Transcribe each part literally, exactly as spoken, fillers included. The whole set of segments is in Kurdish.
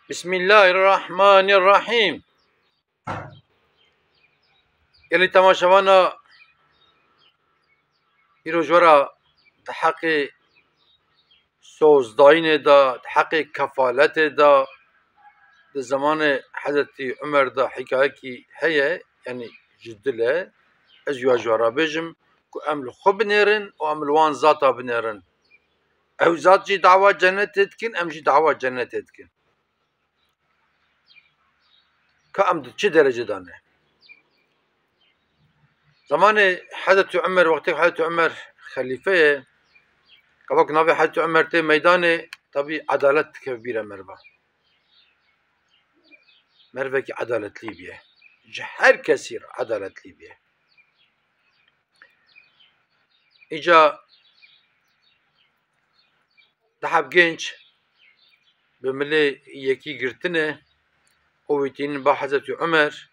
Bismillahirrahmanirrahîm. Gelî temaşevana, îro ji we re di heqê sozdayînê de, di heqê kefaletê de, di zemanê Hezretî Umer de hikayekî heye, yanî ji dil e. Ez ya ji we re bêjim ku em li xwe binêrin û em li wan zata binêrin. Ew zat jî dawa cennetê dikin, em jî dawa cennetê dikin. Ka em di çi derece de ne? Zemanê Hezretî Umer, wextê Hezretî Umer xelîfe ye, ka wek navê Hezretî Umer tê meydanê, tabî edalet dikeve bîra merva. Mervekî edaletlî bûye. Ji her kesî re edaletlî bûye. Îca du heb genç bi milê yekî girtine û wî tînin ba Hezretî Umer,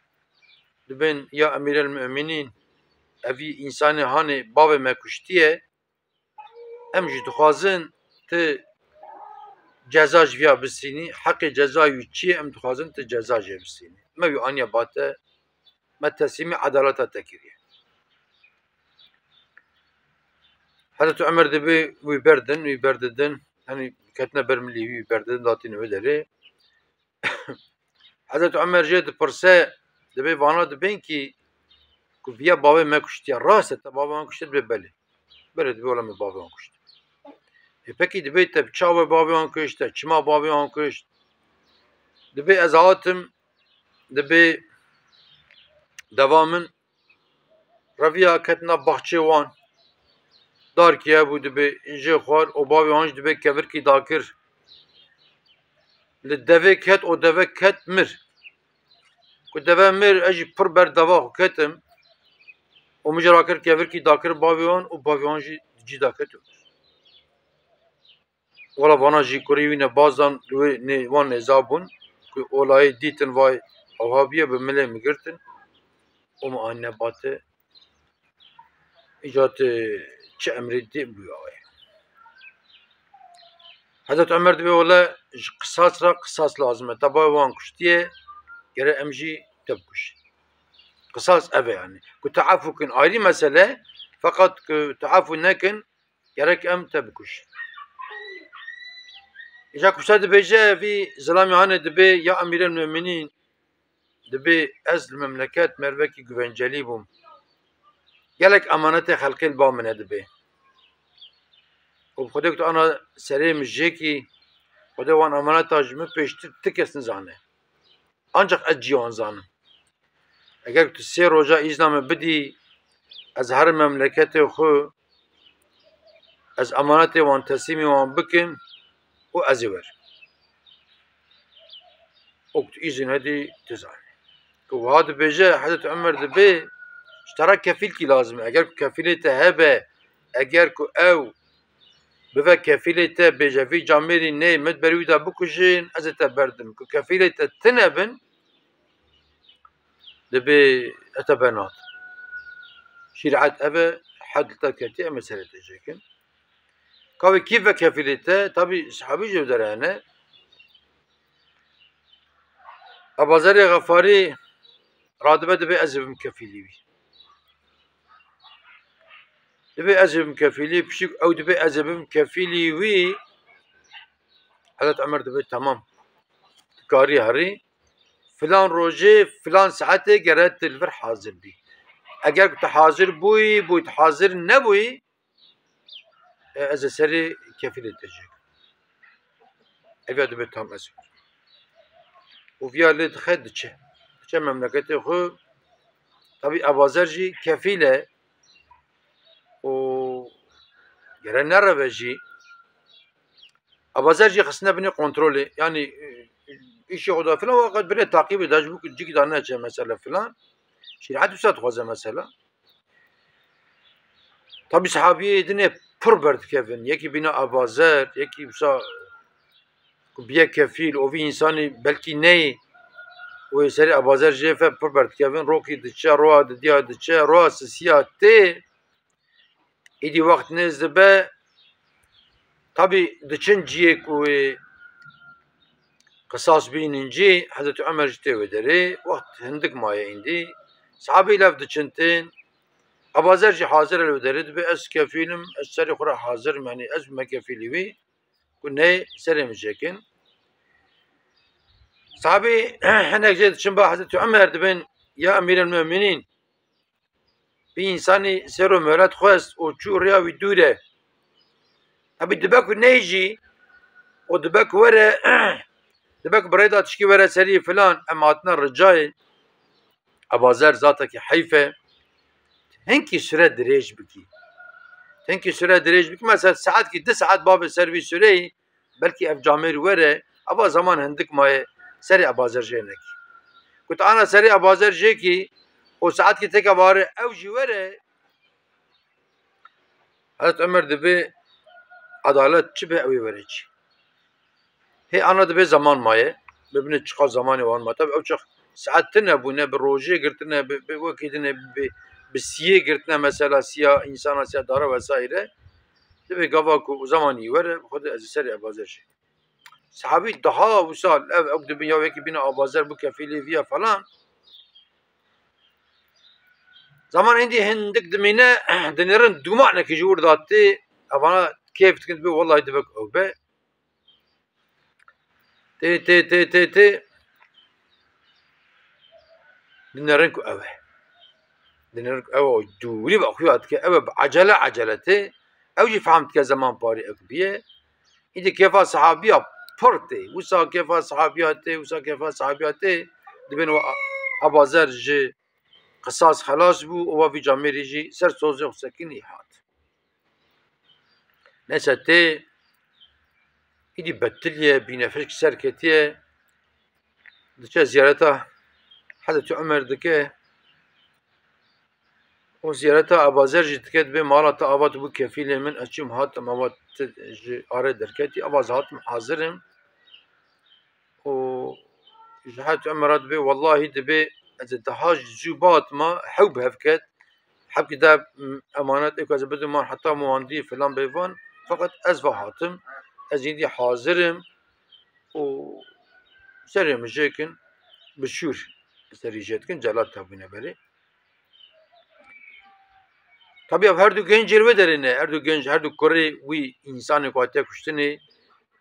dibên ya Emîrelmumînîn, evî însanê hanê bavê me kuştiye, em jî dixwazin tu ceza ji viya bistînî, heqê cezayê wî çi ye, em dixwazin tu ceza jê bistînî. Me wî aniye ba te, me teslîmî edaleta te kiriye. Hezretî Umer dibê wî berdin, wî berdidin, yanî ketine ber milî wî, wî berdidin, datîne wê derê. Hezretî Umer jê dipirse, dibê vana dibên kî ku viya bavê me kuştiye, rast e, te bavê wan kuştiye? Dibê belê. Belê, dibê wela min bavê wan kuşt. Ê pekî dibê te bi çawe bavê wan kuşt, te çima bavê wan kuşt? Dibê ez hatim, dibê deva min reviya ket nav baxçê wan. Darkî hebû, dibê jê xwar û bavê wan jî dibê kevirkî dakir. Li devê ket û deve ket mir. Ku deve mir, ez jî pir ber deva xwe ketim û min jî rakir kevirkî dakir bavê wan û bavê wan jî di cî de ket û mir. Wela vana jî kurê wî ne bazan li wê nê-, wan nêza bûn ku olayê dîtin, vay, ewha bûye, bi milê min girtin û min anîne ba te. Îca tu çi emrê didî bûye wê. Hezret Omer dibê wele ji qisas re qisas lazim e. Te bavê wan kuştiye, gere em jî te bikuşin. Qisas ev e yanî. Ku tu efû kin ayrî mesele, feqet ku tu efû nekin, gerek em te bikuşin. Îca kuşte dibêje, vî zilamê hanê dibê, ya Emîrel Mumînîn, dibê ez li memleket mervekî guvencelî bûm. Gelek emanetê xelkê li ba min e dibê. Û bi Xwedê ku tu ana serê min jêkî, Xwedê wan emaneta ji min pêştir ti kes nizane. Ancaq ez cî wan zanim. Eger tu sê roja îzna min bidî, ez herim memleketê xwe, ez emanetê wan teslîmî wan bikim û ez ê werim. Û tu îzin nedî, tu zanî. Ku wiha dibêje, Hezret Omer dibê, ji te re kefîlkî lazim e. Eger ku kefîlê te hebe, eger ku ew bive kefîlê te, bêje, vî camêrî nê, min di ber wî de bikujin, ez ê te berdim. Ku kefîlê te tine bin, dibê ez te bernadim. Şîret ev e, hed li te ketî, em ê serê te jêkin. Ka wê kî ve kefîlê te, tabî sahabî jê dere hene. Ebazerê Xefarî radibe, dibê ez ê bim kefîlî wî. Dibê ez ê bim kefîlî, pişik ew dibê ez ê bim kefîlî wî. Hezret Omer dibê, temam. Tu karî herî. Filan rojê, filan saetê gere tu li vir hazir bî. Eger ku tu hazir bûyî, bûyî, tu hazir nebûyî, e, ez ê serê kefîlê te jêkim. Ev ya dibê tam ez. Û viya lê dixe diçe. Diçe memleketê xwe. Tabî Ebazer jî kefîl e. Û gere nereve jî. Ebazer jî xistine binê kontrolê. Yanî, e, îşê xwe da filan, weqet binê taqîbê de ji bo ku cîkî da neçe mesela filan. Şîret wisa dixwaze mesela. Tabî sahabiyê dinê pir berdikevin. Yekî bîna Abazer, yekî wisa ku biye kefîl, o vî însanî belkî neyê. Wê serê Abazer jê fe pir berdikevin. Rokî diçe, roya didiya diçe, roya sisiya tê. Îdî wext nêz dibe, tabî diçin ciyê ku wê Qisas bînin jî, Hezretî Omer jî tê wê derê, wext hindik maye îndî. Sahabî lev diçin tên, Ebazer jî hazir e li wê derê, dibê ez kefîl im, ez serê xwe re hazir im, yanî ez bime kefîlî wî, ku ney serê min jêkin. Sahabî hinek jê diçin ba Hezretî Omer, dibên, ya Emîrel Muminîn, Bi însanî sêro milet xwest û çû rêya wî dûr e. Tabî dibe ku ney jî û dibe ku were, dibe ku bi rê de tişkî were serî filan, em hatine ricayê. Ebazer zatekî heyf e. Hinkî sure dirêj bikî. Hinkî sure dirêj bikî. Mesela saetkî du saet bavê ser vî sureyî, belkî ev camêr were, eva zaman hindik maye, serê Ebazer jê nekî. Ku tu ana serê Ebazer jê kî û saetkî teke bare ew jî were, Hezret Omer dibê edalet çi be ew ê were çi. Hê ana dibê zaman maye, bibine çiqas zamanê wan ma. Tabi ew çax saet tine bûne, bi rojê girtine, bi, bi wekî dine, bi, bi siyê girtine, mesela siya însana, siya dara vesaire. Dibê gava ku zamanî were, xwe de ez ê serê Ebazer jê. Sahabî daha wisa ev ew dibin ya wekî bîne Abazer bû kefîlê viya falan. Zaman hindî hindik dimîne, dinêrin dûmanekî ji wir de tê, evana kêf dikin, dibê wellahî dibe ku ew be. Tê, tê, tê, tê, tê. Dinêrin ku ew e. Dinêrin ku ew e, dûrî ve xuya dike, ew e, bi ecele, ecele tê. Ew jî fehm dike zeman parî ew biye. Îdî kêfa sahabiya pir tê. Wisa kêfa sahabiya tê, wisa kêfa sahabiya tê. Dibên we A-, Abazer ji qisas xelas bû û wa vî camêrî jî ser sozê xwe sekinî hat. Neyse tê, îdî betiliye, bînefişk serketiye. Diçe ziyareta Hezretî Omer dike. Û ziyareta Abazer jî dike, dibê mala te ava, tu bû kefîlê min, ez çûm hatim ava, tu ji arê derketî, ava ez hatim hazir im. Û ji Hezretî Omer re dibê, wellahî dibê, ez ê daha jî zû bihatima, hew bi hev ket. Hebkî de emanet ê ku ez ê bidim wan heta min wan dî filan bê van. Feqet ez va hatim, ez îdî hazir im û serê min jêkin bi şûr serî jê dikin, celat hebûne berê. Tabî ev her du genc jê li wê derê ne, her du genc, her du kurê wî însanê ku hatiye kuştinê,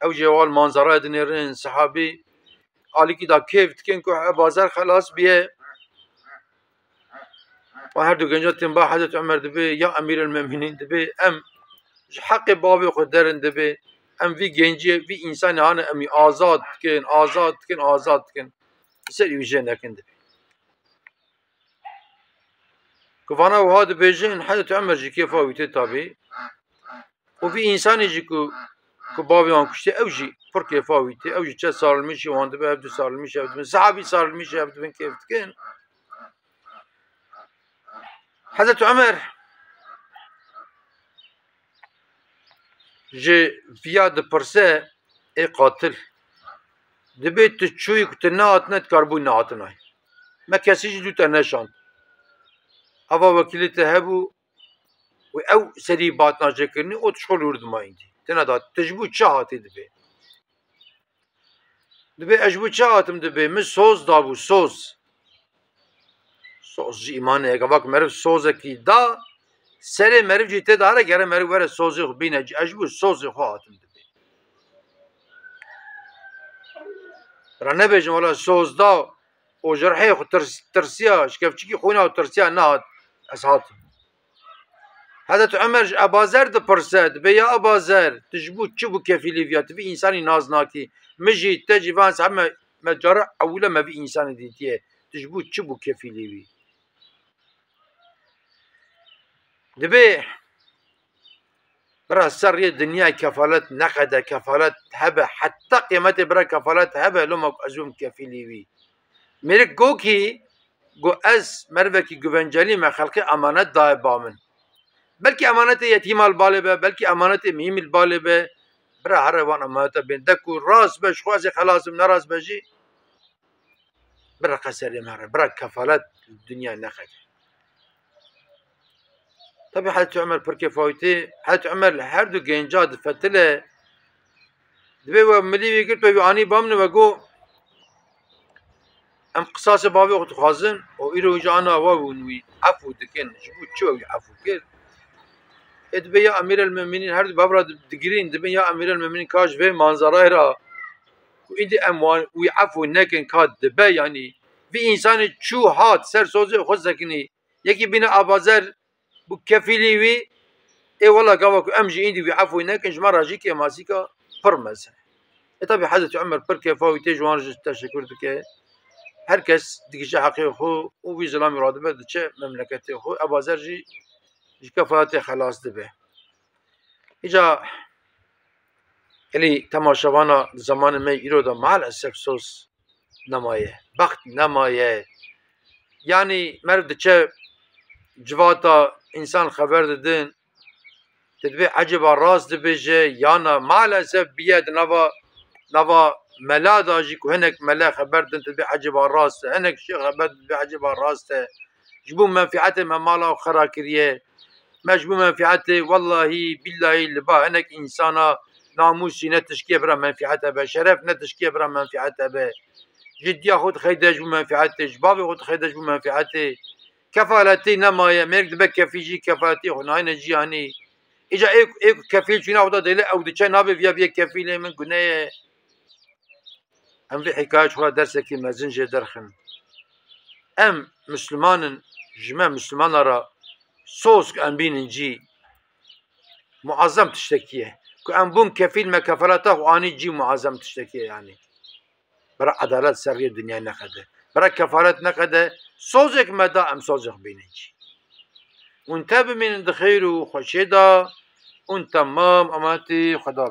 ew jê wal manzarayê dinêrin, sahabî alîkî da kêf dikin ku Ebazer xelas biye. Wan her du genca tên ba Hezret Omer dibê, ya Emîrelmemînîn dibê, em ji heqê bavê xwe derin dibê, em vî genciyê, vî însanê hane em wî azad dikin, azad dikin, azad dikin. Serî wî jê nekin dibê. Ku vana wiha dibêjin, Hezretî Omer jî kêfa wî tê tabî. Û vî însanê jî ku, ku bavê wan kuştî, ew jî pir kêfa wî tê. Ew jî çe sarılmış jî wan dibe, ev du sarılmış, ev dibin. Sahabî sarılmış, ev dibin, kêf dikin. Hezretî Omer ji viya dipirse, ê qatil. Dibê tu çûyî ku tu nehatine, tu karbû nehatinay. Me kesî jî dû te neşand. Ava wekîlê te hebû û ew serî batina jê kirinî, û tu ji xwe li wir dimayî dî. Tine da, tu ji bo çi hatî dibê. Dibê ez ji bo çi hatim dibê, min soz dabû, soz. Soz jî îmanê ye, gava ku meriv sozekî da, serê meriv jî tê de here, gere meriv were sozê xwe bîne cî. Ez ji bo sozê xwe hatim dibê. Bira nebêjin wela soz da û ji rihê xwe tirs-, tirsiya, ji kevçikî xwîna û tirsiya nehat, ez hatim. Hezret Omer ji Ebazer dipirse, dibê, ya Ebazer, tu ji bo çi bû kefîlî viya? Tu vî însanî nas nakî. Min jî, te jî van sabe me, me cara ewile me vî însanî dîtiye. Tu ji bo çi bû kefîlî wî? Dibê, bira ser rê dinya kefalet neqede, kefalet hebe, heta qiymetê bira kefalet hebe, loma ku ez bim kefîlî wî. Mêrik go kî, go ez merivekî guvencelî me, xelkê emanet daye ba min. Belkî emanetê yetîma li balê be, belkî emanetê mîmî li balê be. Bira here wan emanete bên. De ku rast be, ji xwe ez ê xelas bim, nerast be jî. Bira qeserê me re, bira kefalet dinya nexede. Tabî Hezretî Omer pir kêfa wî tê. Hezretî Omer li her du genca difetile. Dibê we milî wî girt, we wî anî ba min, we go, Em qisasê bavê xwe dixwazin û îro ji ana we bûn wî efû dikin. Ji bo çi we wî efû kir? Ê dibe ya Emîrel Mumînîn, her du bavra di-, digirîn, dibin ya Emîrel Mumînîn ka ji vê manzarayê ra ku îdî em wan wî efû nekin ka dibe, yanî vî însanê çû hat ser sozê xwe sekinî. Yekî bîne Abazer bû kefîlî wî, ê wela gava ku em jî îdî wî efû nekin, ji me re jî kêmasîka pir mezin e. E, tabî Hezretî Umer pir kefa wî tê, ji wan re jî teşekur dike. Her kes digije heqê xwe û wî zilamî radibe diçe memleketê xwe. Abazer jî ji kefaletê xelas dibe. Îca elî temaşevana di zemanê me îro de maalesef soz nemaye, bext nemaye. Yanî meriv diçe civata însan xeber didin, tu dibê ecêba rast dibêje, yana maalesef biye di nava, nava mela da jî ku hinek mele xeber didin, tu dibê ecêba rast e, hinek şêx xeber didin, tu dibê ecêba rast e. Ji bo menfîetê me mala xwe xera kiriye. Me ji bo menfîetê, wellahî, billahî, li ba hinek însana namûsî ne tişkê bira menfîet hebe, şeref ne tişkê bira menfîet hebe. Ji diya xwe dixeyde ji bo menfîetê, ji bavê xwe dixeyde ji bo menfîetê. Kefaletî nemaye, mêrik dibe kefî jî, kefaletî xwe nayne cî yanî. Îca ê, ê ku kefîl çûna xwe da dêle ew diçe nabe viya biyê kefîlê min gune ye. Em vê hîkaye ji xwe re dersekî mezin jê derxin. Em Misliman in, ji me Mislimana re soz ku em bînin cî muazzem tiştekî ye. Ku em bûn kefîl me kefelata xwe anî cî muazzem tiştekî ye yanî. Bira edalet ser riyê dinyayê neqede. Bira kefalet neqede, sozek me da em sozek bînin cî. Hûn te bimînin di xeyr û xweşiyê de, hûn temam emanetî Xweda